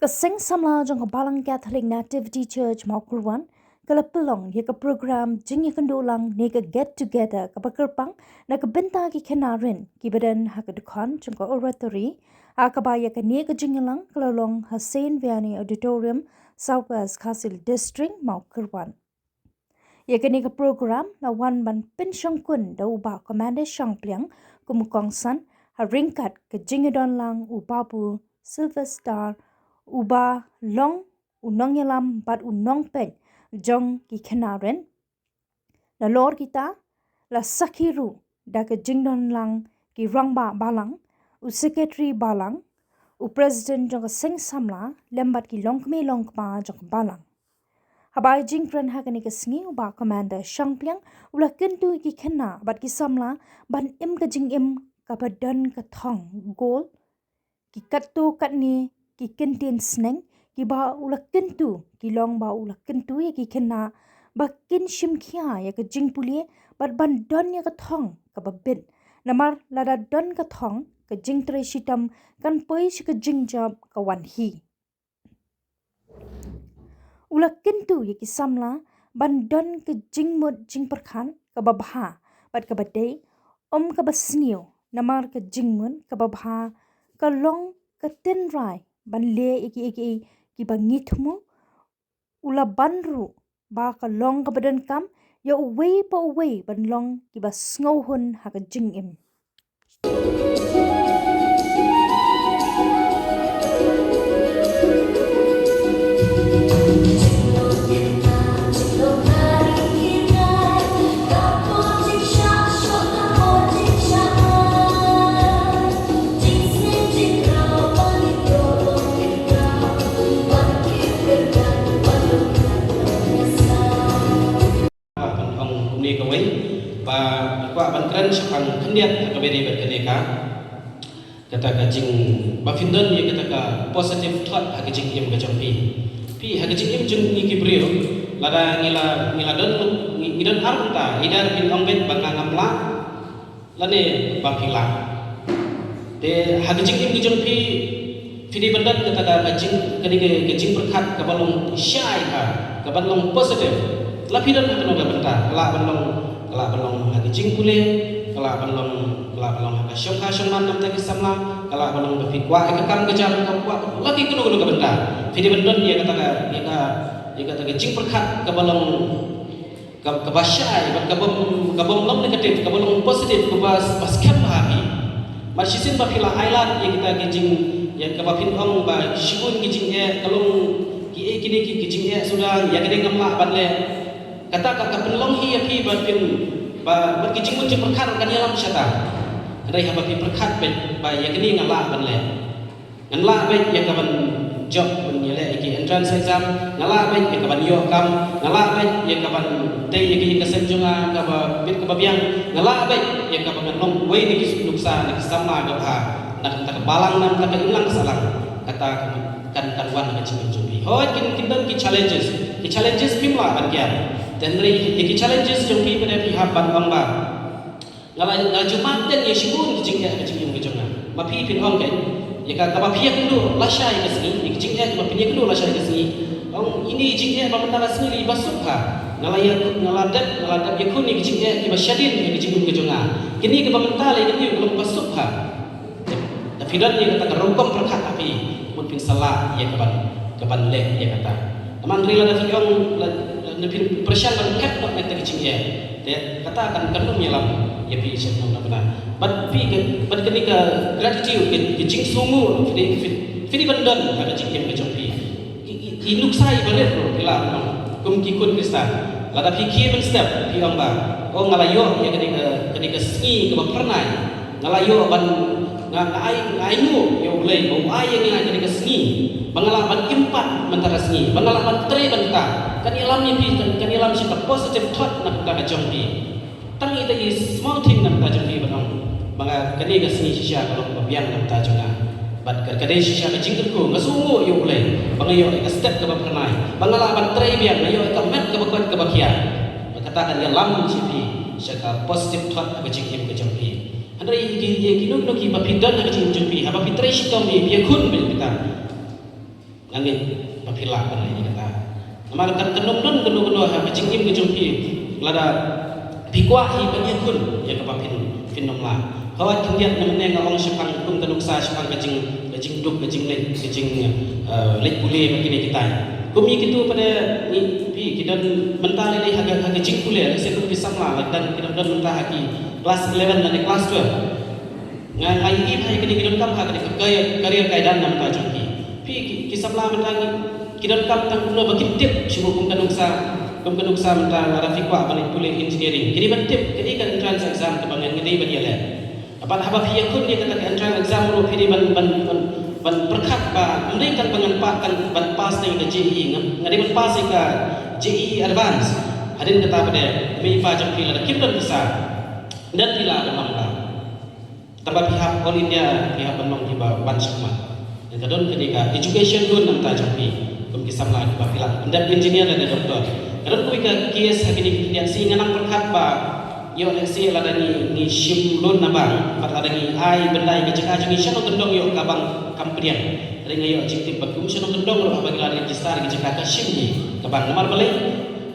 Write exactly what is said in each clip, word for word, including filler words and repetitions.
Ka Seng Samla jong ka Balang Catholic Nativity Church Mawkyrwat ka la pynlong ïa ka program jingïakynduh lang ne ka get together kaba kyrpang na ka bynta ki khynnah rit kiba don ha ka dkhot jong ka Oratory, ha kaba ïa kane ka jingïalang ka la long ha Saint Vianney Auditorium, South West Khasi Hills District, Mawkyrwat. Ïa kane ka program la wan ban pynshongkun da u Bah Commander Shangpliang kum u kongsan, ha ryngkat ka jingïadon lang u Babu Sylvester, uba long u nongïalam bad u nongpeit jong ki khynnah rit. Nalor kita, la sakhi ruh da ka jingdon lang ki rangbah balang, u Secretary Balang, u President jong ka Seng Samla, lem bad ki longkmie longkpa jong ka Balang. Haba ai jingkren ha kane ka sngi, u Bah Commander Shangpliang u la kyntu ïa ki khynnah bad ki samla ban im ka jingim kaba don ka thong, goal, ki katto katne ki kyntien sneng, kiba u la kyntu, ki long ba u la kyntu ïa ki khynnah ba kin shim khia ïa ka jingpule bad ban don ïa ka thong kaba bit. Namar lada don ka thong, ka jingtrei shitom kan poi sha ka jingjop ka wan hi. U la kyntu ïa ki samla ban don ka jingmut jingpyrkhat kaba bha bad kaba dei, ym kaba sniew, namar ka jingmut kaba bha ka long ka tynrai ban leh ïa kiei kiei kiba ngi thmu. U la ban ruh ba ka long kaba donkam ïa uwei pa uwei ban long kiba sngewhun ha ka jingim. Ban ong kumne kawei, ba kwah ban kren shaphang khyndiat ha kaba ïadei bad kane ka, kata ka jing, ba phin don ïa kata ka positive thought ha ka jingim ka jong phi. Phi ha ka jingim jong ngi ki briew, lada ngi la, ngi la don, ngi, ngi don ar bynta, either phin ong beit ba nga ngam lah, lane ba phi lah. Te ha ka jingim ka jong phi, phi dei ban don kata ka, ka jing, ka dei ka, ka jingpyrkhat kaba long shai ka, kaba long positive. La phi don ha kano ka bynta, ka lah ban long, ka lah ban long ha ka jingpule, ka lah ban long, ka lah ban long ha ka shongkha shongman namar ki samla, ka lah ban long ba phi kwah ïa ka kam ka jam, ka kwah la ki kano kano ka bynta. Phi dei ban don ïa kata ka, ïa ka, ïa kata ka jingpyrkhat kaba long ka, kaba shai, bad kaba, kaba ym long negative, kaba long positive, kaba, ba skhem bha ha phi. Bad shisien ba phi la ailad ïa kita ki jing, ïa kaba phin ong ba shibun ki jingeh, ka long kiei kine ki, ki jingeh suda, ïa kine ngam lah ban leh. Kata ka, ka pynlong hi ïa phi ba phin, ba, ba ki jingmut jingpyrkhat kan ïalam shata. Hynrei haba phi pyrkhat beit ba ïa kine nga lah ban leh. Ngan lah beit ïa ka ban jop ban ïaleh ïa ki entrance exam, nga lah beit ïa ka ban ïoh kam, nga lah beit ïa ka ban tei ïa ki ïing ka sem jong nga kaba bit kaba biang, nga lah beit ïa ka ban long uwei na ki nuksa na ki samla kaba ha, na ka balang, na ka imlang sahlang, kata kan, kan, kan wan na ka jingim jong phi. Hooid kin, kin don ki challenges, ki challenges phim lah ban kiar. Te hynrei ïa ki challenges jong phi pat phi hap ban ong ba Nga la, nga ju mad ïa shibun ki jingeh ha ka jingim ka jong nga. Ma phi phin ong kein, ïa ka, kaba phi ïakynduh lashai ka sngi, ïa ki jingeh kaba phi ïakynduh lashai ka sngi. Ong ine i jingeh ba mynta ka sngi la i ba suk ha. Nga la ïa, nga la dep, nga la dep ïakhun ïa ki jingeh kiba shadien ha ka jingim ka jong nga. Kine kiba mynta la i ka ïa ka long ba suk ha. Da phi don ïa kata ka rukom pyrkhat ha phi, mut phin sa lah ïa ka ban, ka ban leh ïa kata. Namar hynrei lada phi ong, la, la, lada phi pyrshang ban khet noh ïa kata ka jingeh. Te kata kan, kan ym ïalam ïa phi sha nong na bna. Bad phi ka, bad kane ka gratitude, ka, ka jingsngewnguh, phi dei, phi, phi dei ban don ha ka jingim ka jong phi. I, i, i nuksa iba rit ruh phi lah ban ong kum ki khun Khristan. Lada phi khie mynstep phi ong ba, oh, nga la ïoh ïa kane ka, kane ka sngi kaba phyrnai. Nga la ïoh ban, nga, nga ai, nga ainguh ïa U Blei ba u ai ïa nga kane ka sngi ba nga lah ban im pat mynta ka sngi, ba nga lah ban trei bynta. Kan ïalam ïa phi, kan, kan ïalam sha ka positive thought na ka bynta ka jong phi. Tang ita i small thing na ka bynta jong phi ban ong ba nga, kane ka sngi shisha ka long kaba biang na ka bynta jong nga. Bad ka, ka dei shisha ka jingkyrkhu, nga sngewnguh ïa U Blei ba nga ïoh ïa ka step kaba phyrnai, ba nga lah ban trei biang, nga ïoh ïa ka met kaba koit kaba khiah. Ba kata kan ïalam sha phi sha ka positive thought ha ka jingim ka jong phi. Hynrei ïa ki, ïa kino kino kiba phi don ha ka jingim jong phi, haba phi trei shitom, phi ïakhun beit kita. Nga ngeit ba phi lah ban leh ïa kata. Namar kan, kan ym don kano kano ha ka jingim ka jong phi lada phi kwah hi ban ïakhun ïa kaba phin, phin ym lah. Hooid khyndiat na mynne nga ong shaphang kum ka nuksa shaphang ka jing, ka jingduk, ka jingleit, ka jing, eh, leit pule bad kine kitai. Kum ïa kitu pat de ngi, phi, ki don mynta lei lei ha ka, ha ka jingpule, lehse kum ki samla, lada ki don, don mynta ha ki class eleven lane class twelve. Nga, nga ïohi bha ïa kine ki donkam ha kane ka career, career guidance na bynta jong ki. Phi, ki, ki samla mynta ki, ki donkam tang kumno ba kin tip shuh kum ka nuksa, kum ka nuksa mynta lada phi kwah ban leit pule engineering. Ki dei ban tip kaei ka entrance exam kaba ngi, ngi dei ban ïaleh. Bad haba phi ïakhun ïa kata ka entrance exam ruh phi dei ban, ban, ban, ban pyrkhat ba ym dei tang ba ngan pa-, tang ban pass tang ïa ka J E E, nga, nga dei ban pass ïa ka J E E advance. Hadien kata pat de, mei pa jong phi lada kim don pisa, ym don phi lah ban ong ba tang ba phi hap All India, phi hap ban long phi ba wan shakhmat. Nangta don kane ka education loan na bynta jong phi. Kum ki samla kiba phi lah pyndep engineer lane doctor. Ka don kawei ka case ha kine ki khyndiat sngi nga nang pyrkhat ba ïoh lehse lada ngi, ngi shim loan na bank, bad lada ngi ai byndai ka jaka jong ngi shano kyndong ïoh ka bank kam pdiang. Hynrei nga ïoh jingtip ba kum shano kyndong ruh haba ngi la register ka jaka ka shim ngi ka bank. Namar balei,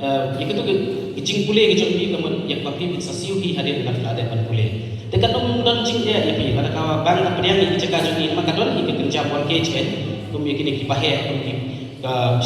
eh, ïa katu ka, ka jingpule ka jong phi ka mut ïa kaba phi phin sa siew hi hadien ba phi la dep ban pule. Te kan ym don jingeh ïa phi lada ka bank ka pdiang ïa ka jaka jong ngi, namar ka don hi ka kynja mortgage kan, kum ïa kine kiba heh, kum ki, ka,